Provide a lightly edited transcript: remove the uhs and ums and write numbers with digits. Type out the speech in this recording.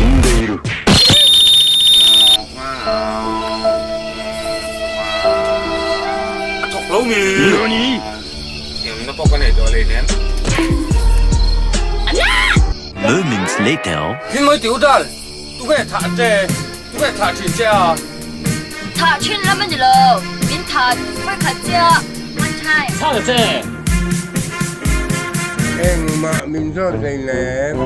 死んでいる。 A thawk lo mi. Nani? Engna pawh ka nei tawh hleinem. Moments later. Thil mawi ti u dal, tu nge thah che, tu nge thah thin che a? Thah thin lam a ni lo, min thah vawi khat chiah, one time. Chhang che. Engmah min zawt hleinem.